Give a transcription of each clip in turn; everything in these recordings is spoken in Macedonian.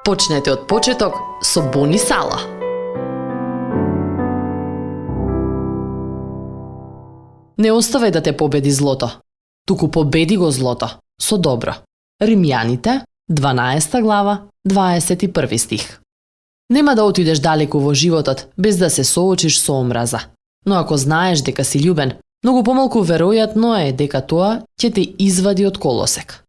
Почнете од почеток со Бони Сала. Не оставај да те победи злото, туку победи го злото со добро. Римјаните, 12 глава, 21 стих. Нема да отидеш далеку во животот без да се соочиш со омраза. Но ако знаеш дека си љубен, многу помалку веројатно е дека тоа ќе те извади од колосек.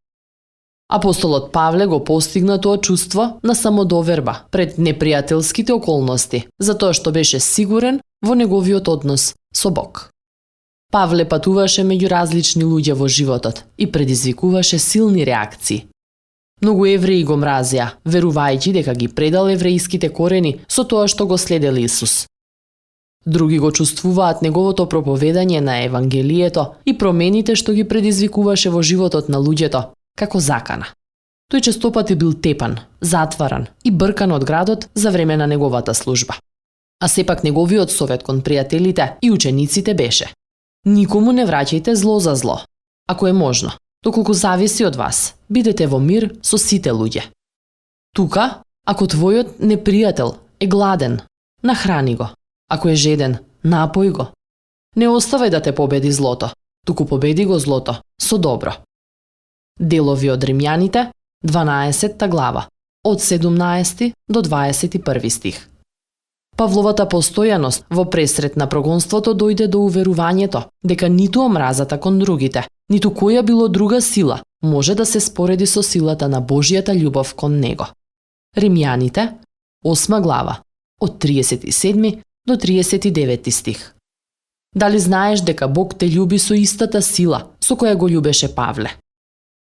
Апостолот Павле го постигна тоа чувство на самодоверба пред непријателските околности, затоа што беше сигурен во неговиот однос со Бог. Павле патуваше меѓу различни луѓе во животот и предизвикуваше силни реакции. Многу евреи го мразеа, верувајќи дека ги предал евреиските корени со тоа што го следел Исус. Други го чувствуваат неговото проповедање на Евангелието и промените што ги предизвикуваше во животот на луѓето, како закана. Тој честопати бил тепан, затваран и бркан од градот за време на неговата служба. А сепак неговиот совет кон пријателите и учениците беше: никому не враќајте зло за зло. Ако е можно, доколку зависи од вас, бидете во мир со сите луѓе. Тука, ако твојот непријател е гладен, нахрани го. Ако е жеден, напој го. Не оставај да те победи злото, туку победи го злото со добро. Делови од Римјаните, 12 глава, од 17 до 21 стих. Павловата постојаност во пресрет на прогонството дојде до уверувањето дека ниту омразата кон другите, ниту која било друга сила може да се спореди со силата на Божјата љубов кон него. Римјаните, 8 глава, од 37 до 39 стих. Дали знаеш дека Бог те љуби со истата сила со која го љубеше Павле?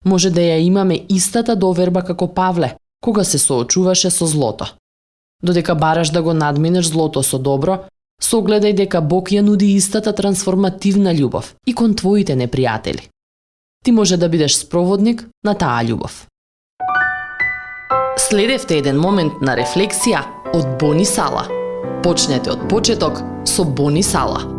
Може да ја имаме истата доверба како Павле, кога се соочуваше со злото. Додека бараш да го надминеш злото со добро, согледај дека Бог ја нуди истата трансформативна љубов и кон твоите непријатели. Ти може да бидеш спроводник на таа љубов. Следевте еден момент на рефлексија од Бони Сала. Почнете од почеток со Бони Сала.